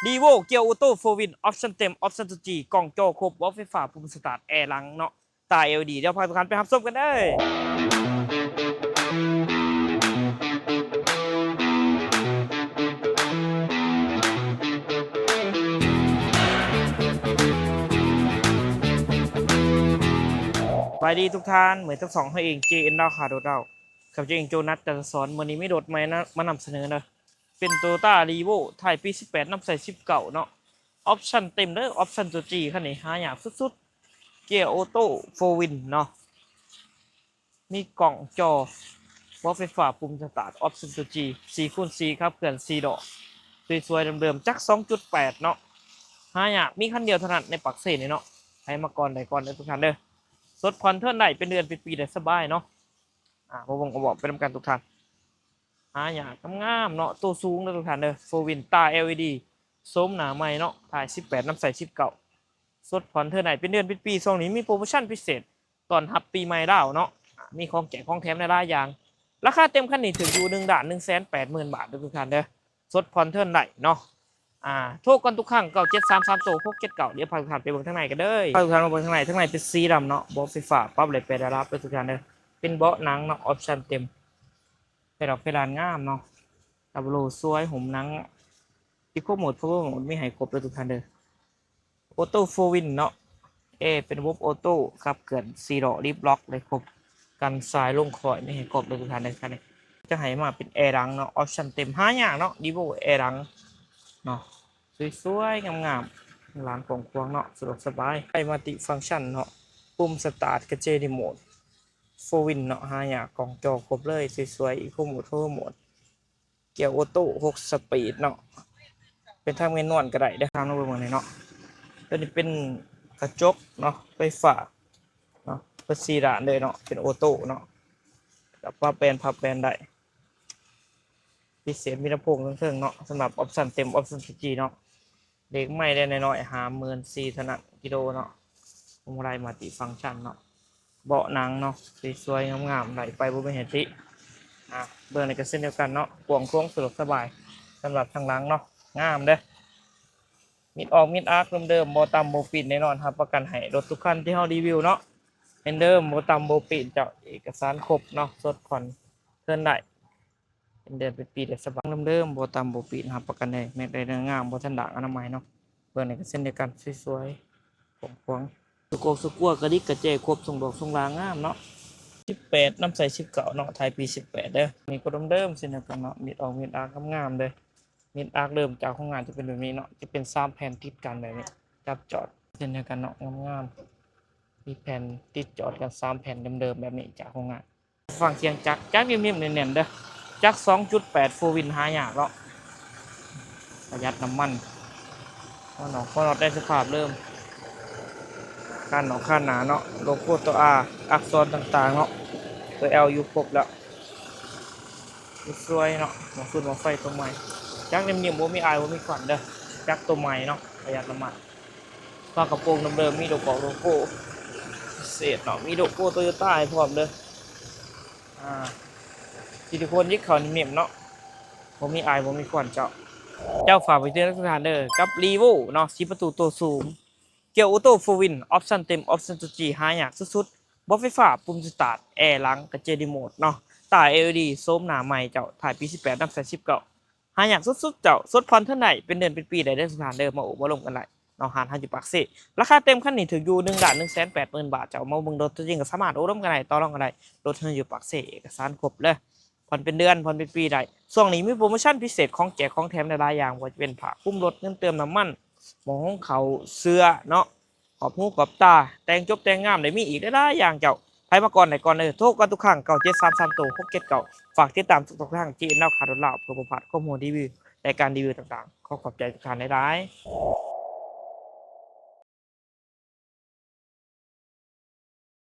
Revo ເກຍໂອໂຕ້ ໂຟວີນ ອອບຊັນເຕັມ ອອບຊັນໂຕຈີ ກ່ອງຈໍຄົບ ເບົາະໄຟຟ້າ ປຸ່ມສະຕາດ ແອຫຼັງເນາະ ຕາ ແອລອີດີ ດຽວພາທຸກທ່ານໄປຮັບຊົມກັນເດີ້. ສະບາຍດີທຸກທ່ານ ເໝີທັງສອງເຮົາເອງ ເຈເອັນ ລາວຂາໂດດເຫຼົ່າ ກັບເຈົ້າເອງ ໂຈນັດ ຈັນທະສອນ. ມື້ນີ້ມີລົດໃໝ່ນະ ມານຳສະເໜີເດີ້ ເປັນ Toyota Revo ທ້າຍປີສິບແປດ ນຳໃສ່ສິບເກົ້າເນາະ ອອບຊັນເຕັມເດີ້ ອອບຊັນໂຕຈີ ຄັນນີ້ຫາຍາກສຸດໆ ເກຍໂອໂຕ້ ໂຟວີນເນາະ ມີກ່ອງຈໍ ເບົາະໄຟຟ້າ ປຸ່ມສະຕາດ ອອບຊັນໂຕຈີ ສີ່ຄູນສີ່ ຂັບເຄື່ອນສີ່ລໍ້ ສວຍໆ ເດີມໆ ຈັກສອງຈຸດແປດເນາະ ຫາຍາກ ມີຄັນດຽວເທົ່ານັ້ນໃນປາກເຊນີ້ເນາະ ໃຜມາກ່ອນໄດ້ກ່ອນເດີ້ທຸກທ່ານເດີ້ ສົດຜ່ອນເທີນໄດ້ ເປັນເດືອນເປັນປີໄດ້ສະບາຍເນາະ. ອ່າ ມາເບິ່ງເອົາເບາະໄປນຳກັນທຸກທ່ານ ຫາຍາກ ງາມໆເນາະ ໂຕສູງເດີ້ທຸກທ່ານເດີ້ ໂຟວີນ ຕາ ແອລອີດີ ໂສມໜ້າໃໝ່ເນາະ ທ້າຍສິບແປດ ນຳໃສ່ສິບເກົ້າ ສົດຜ່ອນເທີນໄດ້ ເປັນເດືອນເປັນປີ. ຊ່ວງນີ້ມີໂປຣໂມຊັນພິເສດ ຕ້ອນຮັບປີໃໝ່ລາວເນາະ ອ່າ ມີຂອງແຈກຂອງແຖມຫຼາຍໆຢ່າງ. ລາຄາເຕັມຄັນນີ້ຖືກຢູ່ ໜຶ່ງລ້ານໜຶ່ງແສນແປດໝື່ນບາດເດີ້ທຸກທ່ານເດີ້ ສົດຜ່ອນເທີນໄດ້ເນາະ. ອ່າ ໂທກ່ອນທຸກຄັ້ງ ເກົ້າເຈັດສາມສາມໂຕ ຫົກເຈັດເກົ້າ ດຽວພາທຸກທ່ານໄປເບິ່ງທາງໃນກັນເດີ້ ພາທຸກທ່ານມາເບິ່ງທາງໃນ. ທາງໃນເປັນສີດຳເນາະ ເບົາະໄຟຟ້າ ປັບໄດ້ແປດລະດັບເດີ້ທຸກທ່ານເດີ້ ເປັນເບາະໜັງເນາະ ອອບຊັນເຕັມ ໄຟດອກໄຟລານງາມເນາະ ດັບເບິນໂລສວຍ ໂຮມໜັງ ອີໂຄໂໝດ ພາວເວີໂໝດ ມີໃຫ້ຄົບເດີ້ທຸກທ່ານເດີ້ ໂອໂຕ້ ໂຟວີນເນາະ ແອເປັນລະບົບໂອໂຕ້ ຂັບເຄື່ອນສີ່ລໍ້ ລິບລັອກໄດ້ຄົບ ກັນສາຍລົງຄ້ອຍ ມີໃຫ້ຄົບເດີ້ທຸກທ່ານເດີ້. ຄັນນີ້ຈະໃຫ້ມາເປັນແອຫຼັງເນາະ ອອບຊັນເຕັມ ຫາຍາກເນາະ Revo ແອຫຼັງເນາະ ສວຍໆງາມໆ ຫຼັງກວ້າງຂວາງເນາະ ສະດວກສະບາຍ ໄຟມັນຕິຟັງຊັນເນາະ ປຸ່ມສະຕາດ ກະເຈຣີໂມດ ໂຟວີນເນາະ ຫາຍາກ ກ່ອງຈໍຄົບເລີຍ ສວຍໆ ອີໂຄໂໝດ ພາວເວີໂໝດ ເກຍໂອໂຕ້ ຫົກສະປີດເນາະ ເປັນທາງແມນນວນກໍໄດ້ເດີ້ ທາງເບິ່ງນີ້ເນາະ. ໂຕນີ້ເປັນກະຈົກເນາະ ໄຟຟ້າເນາະ ເປັນສີ່ດ້ານເລີຍເນາະ ເປັນໂອໂຕ້ເນາະ ກະປັບແປນພັບແປນໄດ້. ພິເສດມີລຳໂພງເທິງໆເນາະ ສຳລັບອອບຊັນເຕັມ ອອບຊັນໂຕຈີເນາະ. ເບຣກໃໝ່ໄດ້ໜ້ອຍໆ ຫ້າໝື່ນສີ່ເທົ່ານັ້ນກິໂລເນາະ. ພວງມາໄລມັນຕິຟັງຊັນເນາະ ເບາະໜັງເນາະ ສວຍໆງາມໆ ໄຫຼໄປບໍ່ມີໃຫ້ຕິ. ອ່າ ເບື້ອງນີ້ກໍເຊັ່ນດຽວກັນເນາະ ກວ້າງຂວາງສະດວກສະບາຍ ສຳລັບທາງຫຼັງເນາະ ງາມເດີ້. ມິດອອກມິດອາກເດີມໆ ບໍ່ຕຳບໍ່ປີ້ນແນ່ນອນ ຮັບປະກັນໃຫ້ລົດທຸກຄັນທີ່ເຮົາຣີວິວເນາະ ເປັນເດີມ ບໍ່ຕຳບໍ່ປີ້ນເຈົ້າ ເອກະສານຄົບເນາະ ສົດຜ່ອນເທີນໄດ້ ເປັນເດືອນເປັນປີໄດ້ສະບາຍ ເດີມໆ ບໍ່ຕຳບໍ່ປີ້ນ ຮັບປະກັນໄດ້ ແມັກໄດ້ເນື້ອງາມ ບໍ່ທັນດາກອະນາໄມເນາະ. ເບື້ອງນີ້ກໍເຊັ່ນດຽວກັນ ສວຍໆ ກວ້າງຂວາງ ສະກວກສະກວກະດິກກະແຈ ຄົບ ສົ່ງດອກສົ່ງລາງາມເນາະ. ສິບແປດ ນຳໃສ່ສິບເກົ້າເນາະ ທ້າຍປີສິບແປດເດີ້. ນີ້ກໍເດີມໆ ເຊັ່ນດຽວກັນເນາະ ມິດອອກມິດອາກງາມໆເດີ້. ມິດອາກເລີ່ມຈາກໂຮງງານຈະເປັນແບບນີ້ເນາະ ຈະເປັນສາມແຜ່ນຕິດກັນແບບນີ້ ຈັບຈອດ ເຊັ່ນດຽວກັນເນາະ ງາມໆ ມີແຜ່ນຕິດຈອດກັນສາມແຜ່ນເດີມໆແບບນີ້ຈາກໂຮງງານ. ຟັງສຽງຈັກ ຈັກໜິ່ມໆແໜ້ນໆເດີ້. ຈັກສອງຈຸດແປດ ໂຟວີນ ຫາຍາກເນາະ ປະຢັດນ້ຳມັນ. ຫົວນອກຫົວນັອດໃນສະພາບເດີມ ຄານນອກຄານໜ້າເນາະ ໂລໂກ້ຕົວ R ອັກສອນຕ່າງໆເນາະ ຕົວ L ຢູ່ຄົບແລ້ວ ສວຍເນາະ. ໝໍ້ຟືນໝໍ້ໄຟຕົວໃໝ່ ຈັກໜິ່ມໆ ບໍ່ມີອາຍບໍ່ມີຄວັນເດີ້ ຈັກຕົວໃໝ່ເນາະ ປະຢັດນ້ຳມັນ. ຝາກະໂປງເດີມໆ ມີໂລໂກ້ ໂລໂກ້ພິເສດເນາະ ມີໂລໂກ້ໂຕໂຍຕ້າໃຫ້ພ້ອມເດີ້. ອ່າ ຊິລິໂຄນຍິກເຂົ້າໜິ່ມໆເນາະ ບໍ່ມີອາຍບໍ່ມີຄວັນເຈົ້າ. ເຈົ້າ ຝາກໄປເຕືອນທຸກທ່ານເດີ້ ກັບ Revo ເນາະ ສີ່ປະຕູໂຕສູງ ເກຍໂອໂຕ້ ໂຟວີນ ອອບຊັນເຕັມ ອອບຊັນໂຕຈີ ຫາຍາກສຸດໆ ເບາະໄຟຟ້າ ປຸ່ມສະຕາດ ແອຫຼັງ ກະເຈຣີໂມດເນາະ ຕາ ແອລອີດີ ໂສມໜ້າໃໝ່ເຈົ້າ ທ້າຍປີສິບແປດ ນຳໃສ່ສິບເກົ້າ ຫາຍາກສຸດໆເຈົ້າ. ສົດຜ່ອນເທີນໄດ້ ເປັນເດືອນເປັນປີໄດ້ເດີ້ ສະຖານເດີ້ ມາໂອ້ມາລົມກັນໄດ້ເນາະ. ຮ້ານເຮົາຢູ່ປາກເຊ ລາຄາເຕັມຄັນນີ້ຖືກຢູ່ ໜຶ່ງລ້ານໜຶ່ງແສນແປດໝື່ນບາດເຈົ້າ. ມາເບິ່ງລົດຕົວຈິງກໍສາມາດໂອ້ລົມກັນໄດ້ ຕໍ່ລອງກັນໄດ້. ລົດເຮົາຢູ່ປາກເຊ ເອກະສານຄົບເລີຍ ຜ່ອນເປັນເດືອນ ຜ່ອນເປັນປີໄດ້. ຊ່ວງນີ້ມີໂປຣໂມຊັນພິເສດ ຂອງແຈກຂອງແຖມຫຼາຍໆຢ່າງ ບໍ່ວ່າຈະເປັນຜ້າຄຸມລົດ ເງິນເຕີມນ້ຳມັນ ໝໍ້ຫຸງເຂົ້າ ເສື້ອເນາະ ຂອບຫູຂອບຕາ ແຕ່ງຈົບແຕ່ງງາມ ໄດ້ມີອີກຫຼາຍໆຢ່າງເຈົ້າ. ໃຜມາກ່ອນໄດ້ກ່ອນເດີ້ ໂທກ່ອນທຸກຄັ້ງ ເກົ້າເຈັດສາມສາມໂຕ ຫົກເຈັດເກົ້າ. ຝາກຕິດຕາມຊ່ອງທາງ ເຈເອັນ ລາວຂາໂດດເຫຼົ່າ ເພື່ອບໍ່ພາດຂໍ້ມູນຣີວິວ ແລະ ການຣີວິວຕ່າງໆ. ຂໍຂອບໃຈທຸກທ່ານຫຼາຍໆ.